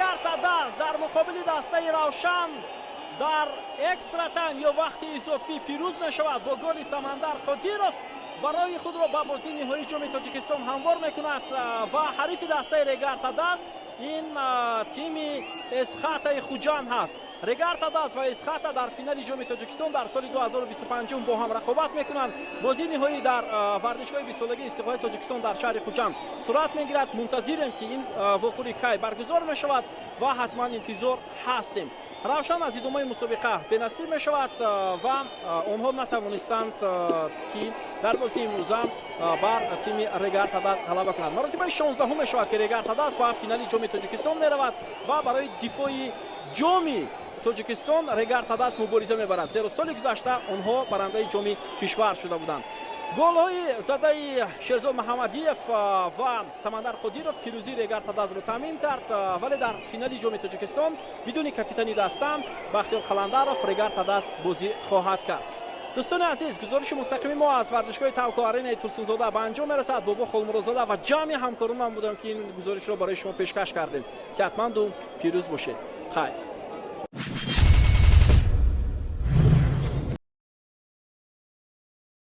Регар Тадаз дар муқобили дастаи Равшан дар экстра тайм ё вақти изофӣ пирӯз мешавад бо голи Самандар Қодиров ва роҳи худро ба бозии ниҳоии Ҷоми Тоҷикистон ҳамвор мекунад. Ва ҳарифи дастаи Регар Тадаз ин тими Эсхатаи Хуҷанд ҳаст. Регар Тадаз ва Эсхата дар финали Ҷоми Тоҷикистон дар соли 2025 бо ҳам рақобат мекунанд. Бозии ниҳоӣ дар варзишгоҳи 20-солагии истиқлоли Тоҷикистон дар шаҳри Хуҷанд сурат мегирад. Мунтазирем, ки ин вохӯрӣ кай баргузор мешавад, ва ҳатман интизор ҳастем. Равшан аз идомаи мусобиқа бенасиб мешавад ва онҳо натавонистанд, ки дар бозии имрӯза бар тими Регар Тадаз ғалаба кунанд. Маротибаи 16-ум мешавад, ки Регар Тадаз ба финали Ҷоми Тоҷикистон меравад ва барои дифои Ҷоми Тоҷикистон Регар Тадаз мубориза мебарад, зеро соли гузашта онҳо барандаи ҷоми кишвар шуда буданд. Голҳои задаи Шерзод Маҳамадиев ва Самандар Қодиров пирӯзии Регар Тадазро таъмин кард, вале дар финали Ҷоми Тоҷикистон бидуни капитани даста Бахтиёр Қаландаров Регар Тадаз бозӣ хоҳад кард. Дӯстони азиз, гузориши мустақими мо аз варзишгоҳи Талко Аренаи Турсунзода ба анҷом мерасад. Бобо Холмурозода ва ҷамъи ҳамкоронам будам, ки ин гузоришро барои шумо пешкаш кардем. Сеҳатманду пирӯз бошед, хайр.